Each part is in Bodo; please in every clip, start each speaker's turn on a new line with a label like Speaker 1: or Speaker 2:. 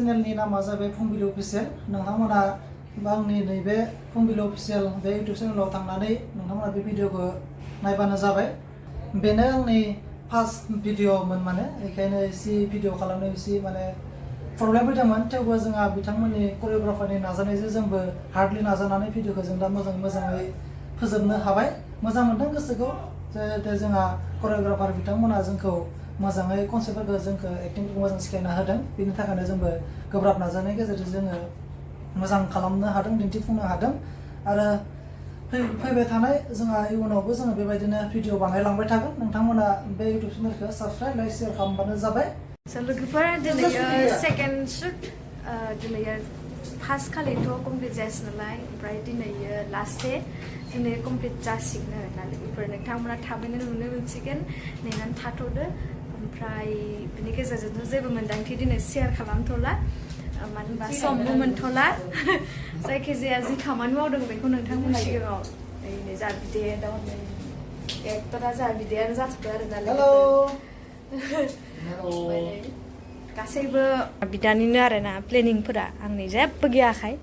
Speaker 1: चेनेलनि नामा जाबाय फुंबिलि अफिसियेल नोंथांमोना आंनि नैबे फुंबिलि अफिसियेल बे इउटिउब चेनेलाव थांनानै नोंथांमोना बे भिडिअखौ नायबानो जाबाय बेनो आंनि फार्स्ट भिडिअमोन माने बेखायनो एसे भिडिअ खालामनो एसे माने प्रब्लेम फैदोंमोन थेवबो जोंहा बिथांमोननि करिय'ग्राफारनि नाजानायजों जोंबो हार्डलि नाजानानै भिडिअखौ जों दा मोजाङै फोजोबनो हाबाय मोजां मोनदों गोसोखौ जे जोंहा करिय'ग्राफार बिथांमोना जोंखौ मोजाङै कनसेप्टफोरखौ जोंखौ एक्टिंफोरखौ मोजां सिखायना होदों बेनि थाखायनो जोंबो गोब्राब नाजानायनि गेजेरजों जोङो मोजां खालामनो हादों दिन्थिफुंनो हादों आरो फैबाय थानाय जोंहा इयुनावबो जोङो बेबायदिनो भिडिअ बानायलांबाय थागोन नोंथांमोना बे इउटिउब चेनेलखौ साबस्क्राइब लाइक शेयार खालामबानो जाबाय
Speaker 2: लोगोफोर दिनै सेकेन्ड शुट दिनै फार्स्ट खालिथ' कमप्लिट जायासै नालाय ओमफ्राय दिनै लास्ट डे दिनै कमप्लिट जासिगोन आरोना लोगोफोर नोंथांमोना थाबैनो नुनो मोनसिगोन नेनानै थाथ'दो ओमफ्राय बिनि गेजेरजोंथ' जेबो मोन्दांथि दिनै शेयार खालामथ'ला मानो होनबा समबो मोनथ'ला जायखिजाया जि खामानि मावदों बेखौ नोंथांमोननि सिगाङाव नै जा बिदि एक्टरा जा बिदियानो जाथ'दो आरोना गासैबो बिदानिनो आरोना प्लेनिंफोरा आंनि जेबो गैयाखाय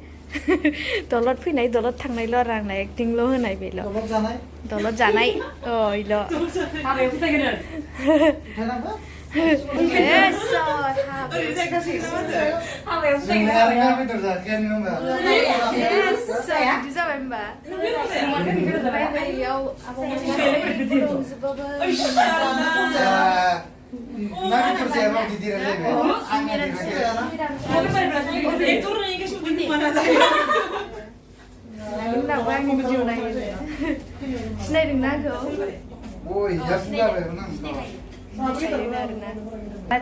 Speaker 2: दलद फैनाय दलद थांनायल' आरो आंना एक्टिंल' होनाय बेल' दलद जानाय इल' जाबाय सिनायदोंना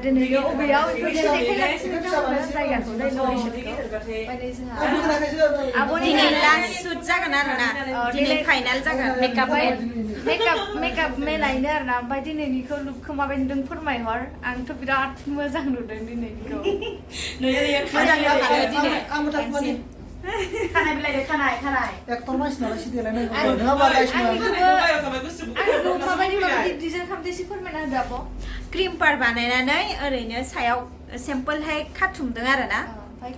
Speaker 2: दिनै अबेयाव जायगाखौ
Speaker 3: आब'नि लास्ट शुट जागोन आरोना दिनै फाइनाल जागोन
Speaker 2: मेकआप मेनायनो आरोना ओमफ्राय दिनैनिखौ लुकखौ माबायदि नुदों फोरमायहर आंथ' बिराद मोजां नुदों दिनैनिखौ खानाय बिलाइदो खानाय
Speaker 1: एक्टर मानसिनालाय सिदेलायनाय
Speaker 2: माबायदि डिजाइन खालामदो एसे फोरमायना होदो आब'
Speaker 3: क्रिम पार बानायनानै ओरैनो सायाव सिम्पोलहाय खाथुमदों आरोना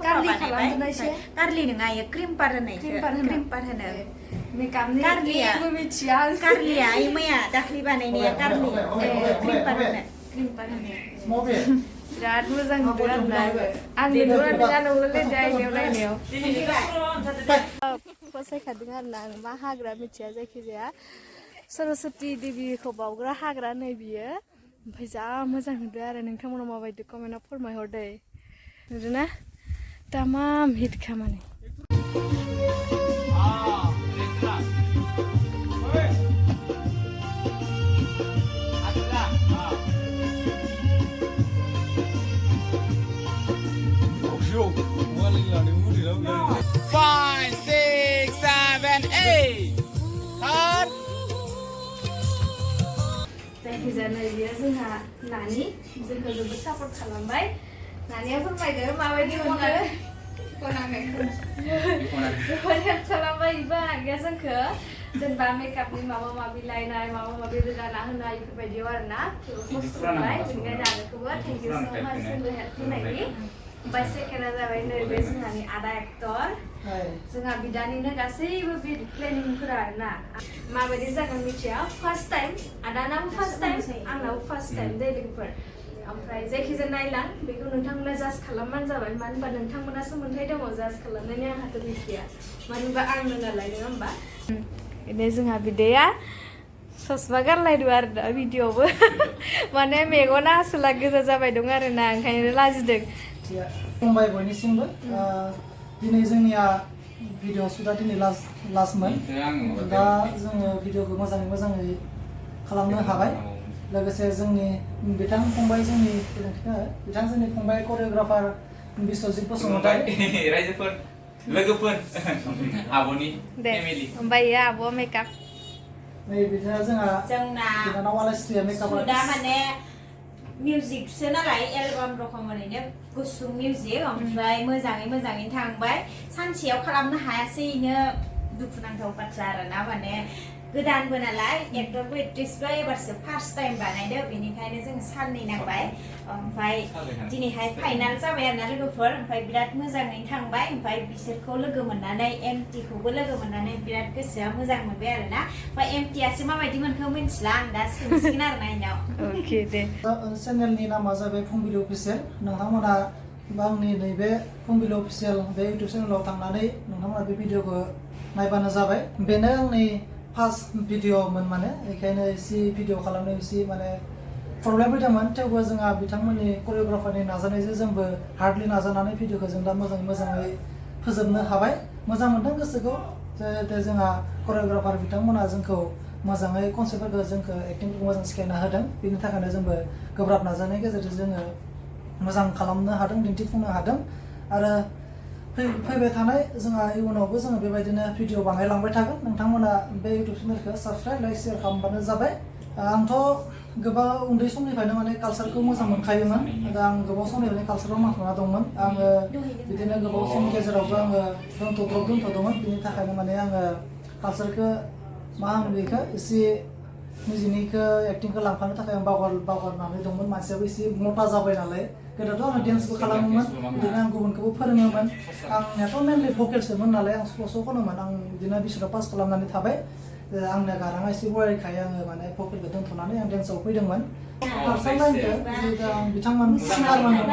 Speaker 2: कारलि खालामदों एसे
Speaker 3: कारलि नङा इयो क्रिम पार होनो
Speaker 2: मेकआपनि मिथिया
Speaker 3: कारलिया ओइ मैया दाख्लि बानायनाया कारलि क्रिम पार होनो
Speaker 2: बिराद मोजां नुदों आरोना आंनि नायनायाव फसायखादों आरोना आं मा हाग्रा मिथिया जायखिजाया सरस्वती देवीखौ बावग्रा हाग्रा नै बियो ओमफ्राय जा मोजां नुदों आरो नोंथांमोना माबायदि कमेन्टआव फोरमायहरदो नुदोंना तामाम हिट खामानि
Speaker 4: Five, six, seven, eight. Hard.
Speaker 2: जायखिजाया नैबेयो जोंहा नानि जोंखौ जोबोद सापर्ट खालामबाय नानिया फोरमायदो माबायदि मोनदो हेल्प खालामबाय इबा आगैया जोंखौ जेनेबा मेकआपनि माबा माबि लायनाय माबा माबि रोगाना होनाय बेफोरबायदियाव आरोना खस्थ' मोनबाय बेनिखायनो आगैखौबो थेंक इउ स' माच जोंनो हेल्प होनायनि ओमफ्राय सेकेन्डआ जाबाय नैबे जोंहानि आदा एक्टर जोंहा बिदानिनो गासैबो प्लेनिंफोरा आरोना माबायदि जागोन मिथिया फार्स्ट टाइम आदानाबो फार्स्ट टाइम आंनाबो फार्स्ट टाइम दे लोगोफोर ओमफ्राय जायखिजाया नायलां बेखौ नोंथांमोना जाज खालामबानो जाबाय मानो होनबा नोंथांमोनासो मोन्थाय दङ जाज खालामनायनि आंहाथ' मिथिया मानो होनबा आंनो नालाय नङा होमबा बिदिनो जोंहा बिदाया ससमा गानलायदों आरो दा भिडिअ'आवबो माने मेगना आसोला गोजा जाबाय दं आरोना ओंखायनो लाजिदों
Speaker 1: फंबाय बयनिसिमबो दिनै जोंनिया भिडिअ शुटआ दिनै लास्टमोन दा जोङो भिडिअखौ मोजाङै खालामनो हाबाय लोगोसे जोंनि बिथां फंबाय जोंनि फंबाय करिय'ग्राफार बिश्वजित बसुमतारी
Speaker 4: रायजोफोर लोगोफोर आब'नि फेमिलि
Speaker 2: ओमफ्राय आब'आ मेकआप
Speaker 1: नै बिदिनो जोंना बिनानाव आलायस्रिया मेकआप
Speaker 3: दा माने मिउजिकसो नालाय एलबाम रखम ओरैनो गुसुं मिउजिक ओमफ्राय मोजाङै थांबाय सानसेयाव खालामनो हायासै इनो दुखुनांथाव बाथ्रा आरोना माने गोदानबो नालाय एक्टरबो एक्ट्रेसबो एबारसो फार्स्ट टाइम बानायदो बेनिखायनो जों साननै नांबाय ओमफ्राय दिनैहाय फाइनाल जाबाय आरोना लोगोफोर ओमफ्राय बिराद मोजाङैनो थांबाय ओमफ्राय बिसोरखौ लोगो मोननानै एमटिखौबो लोगो मोननानै बिराद गोसोआ मोजां मोनबाय आरोना ओमफ्राय एमटिआसो माबायदि मोनखो मिन्थिला आं दा सोंसिगोन आरोना इनाव
Speaker 2: अके दे
Speaker 1: चेनेलनि नामा जाबाय फुंबिलि अफिसियेल नोंथांमोना आंनि नैबे फुंबिलि अफिसियेल बे इउटुब चेनेलाव थांनानै नोंथांमोना बे भिडिअखौ नायबानो जाबाय बेनो आंनि फार्स्ट भिडिअमोन माने बेखायनो एसे भिडिअ खालामनो एसे माने प्रब्लेम फैदोंमोन थेवबो जोंहा बिथांमोननि करिय'ग्राफारनि नाजानायजों जोंबो हार्डलि नाजानानै भिडिअखौ जों दा मोजाङै फोजोबनो हाबाय मोजां मोनदों गोसोखौ जाहाथे जोंहा करिय'ग्राफार बिथांमोना जोंखौ मोजाङै कनसेप्टफोरखौ जोंखौ एक्टिंफोरखौ मोजां सिखायना होदों बेनि थाखायनो जोंबो गोब्राब नाजानायनि गेजेरजों जोङो मोजां खालामनो हादों दिन्थिफुंनो हादों आरो फैबाय थानाय जोंहा इयुनावबो जोङो बेबायदिनो भिडिअ बानायलांबाय थागोन नोंथांमोना बे इउटुब चेनेलखौ साबस्क्राइब लाइक शेयार खालामबानो जाबाय आंथ' गोबां उन्दै समनिफ्रायनो माने कालसारखौ मोजां मोनखायोमोन दा आं गोबाव समनिफ्रायनो कालसाराव नांथाना दंमोन आङो बिदिनो गोबाव समनि गेजेरावबो आङो दोनथ'दोंमोन बिनि थाखायनो माने आङो कालसारखौ मा होनो बेखौ एसे निजिनिखौ एक्टिंखौ लांफानो थाखाय आं बावगारनानै दंमोन मानसियाबो एसे मटा जाबाय नालाय गोदोथ' आङो डेन्सबो खालामोमोन बिदिनो आं गुबुनखौबो फोरोङोमोन आंनियाथ' मेनलि भकेलसोमोन नालाय आं स्ल' खनोमोन आं बिदिनो बिसोराव पास खालामनानै थाबाय आंना गाराङा एसे बरायखायो आङो माने भकेलखौ दोनथ'नानै आं डेन्सआव फैदोंमोन कालसार लाइनखौ बिथांमोन सिंगारमोन दङ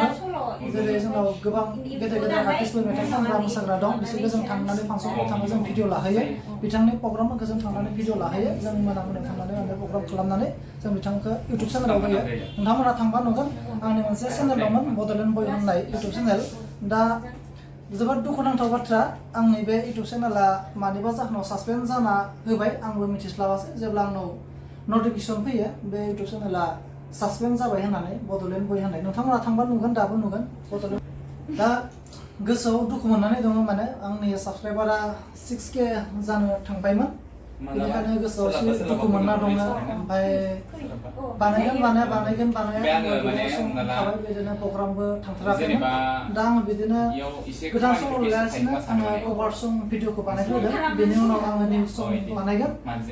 Speaker 1: जेरै जोंनाव गोबां गेदेर आर्टिस्टफोर मेथाइ खनग्रा मोसाग्रा दं बिसोरखौ जों थांनानै फांसनफ्राव थांनो जों भिडिअ लाहैयो बिथांनि प्रग्रामफोरखौ जों थांनानै भिडिअ लाहैयो जों मोनायाव थांनानै माने प्रग्राम खालामनानै जों बिथांखौ इउटुब चेनेलाव होयो नोंथांमोना थांबा नुगोन आंनि मोनसे चेनेल दंमोन बड'लेण्ड बय होननाय इउटुब चेनेल दा जोबोद दुखुनांथाव बाथ्रा आंनि बे इउटुब चेनेला मानिबा जाहोनाव सासपेन्ड जाना होबाय आंबो मिथिस्लाबासै जेब्ला आंनाव नटिफिकेसन फैयो बे इउटुब चेनेला सासपेन्ड जाबाय होननानै बड'लेण्ड बय होननाय नोंथांमोना थांबा नुगोन दाबो नुगोन बड'लेण्ड दा गोसोआव दुखु मोननानै दङ माने आंनि साबसक्राइबारा 6K जानो थांबायमोन बेनिखायनो गोसोआव एसे दुखु मोनना दङ ओमफ्राय बानायगोन थाबाय बिदिनो प्रग्रामबो थांथाराखैमोन दा आङो बिदिनो गोदान सम लायासिनो आङो कभार सं भिडिअखौ बानायग्रोदों बेनि उनाव आङो निउज सं बानायगोन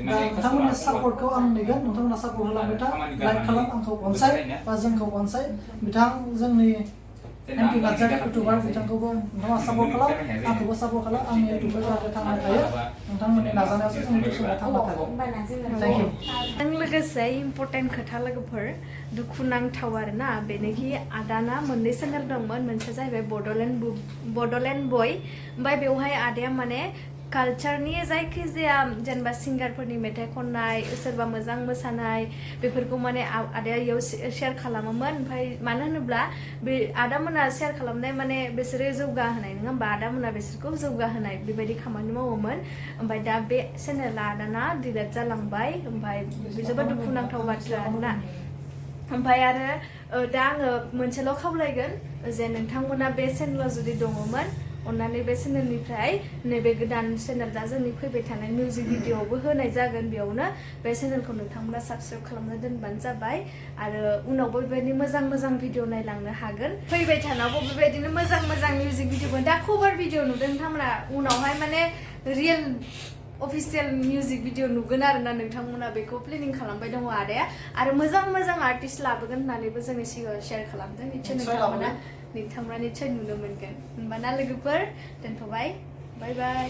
Speaker 1: दा नोंथांमोननि सापर्टखौ आं नेगोन नोंथांमोना सापर्ट होलांबाय था लाइक खालाम आंखौ अनसाय बा जोंखौ अनसाय बिथां जोंनि एमपि नार्जारि इउटुबार बिथांखौबो नोंथाङा सापर्ट खालाम आंखौबो सापर्ट खालाम आंनि इउटुबा जाहाथे थांनानै थायो नोंथांमोननि नाजानायावसो जोंनि इउटुबा थांना थागोन थेंक इउ
Speaker 2: जों लोगोसे इम्पर्टेन्ट खोथा लोगोफोर दुखुनांथाव आरोना बेनोखि आदाना मोननै चेनेल दंमोन मोनसे जाहैबाय बड'लेण्ड बय ओमफ्राय बेवहाय आदाया माने कालचारनि जायखिजाया जेनेबा सिंगारफोरनि मेथाइ खननाय सोरबा मोजां मोसानाय बेफोरखौ माने आदाया इयाव शेयार खालामोमोन ओमफ्राय मानो होनोब्ला बे आदामोना शेयार खालामनाय माने बिसोरो जौगाहोनाय नङा होमबा आदामोना बिसोरखौ जौगाहोनाय बेबायदि खामानि मावोमोन ओमफ्राय दा बे चेनेला आदाना डिलेट जालांबाय ओमफ्राय जोबोद दुखुनांथाव बाथ्रा आरोना ओमफ्राय आरो दा आङो मोनसेल' खावलायगोन जे नोंथांमोना बे चेनेलाव जुदि दङमोन अन्नानै बे चेनेलनिफ्राय नैबे गोदान चेनेल दा जोंनि फैबाय थानाय मिउजिक भिडिअआवबो होनाय जागोन बेयावनो बे चेनेलखौ नोंथांमोना साबस्क्राइब खालामना दोनबानो जाबाय आरो उनावबो बेबायदिनो मोजां भिडिअ नायलांनो हागोन फैबाय थानायावबो बेबायदिनो मोजां मिउजिक भिडिअ दा कभार भिडिअ नुदों नोंथांमोना उनावहाय माने रियेल अफिसियेल मिउजिक भिडिअ नुगोन आरोना नोंथांमोना बेखौ प्लेनिं खालामबाय दङ आदाया आरो मोजां आर्टिस्ट लाबोगोन होननानैबो जोंनि सिगाङाव शेयार खालामदों निसय नोंथांमोना निसय नुनो मोनगोन होनबाना लोगोफोर दोनथ'बाय बाय बाय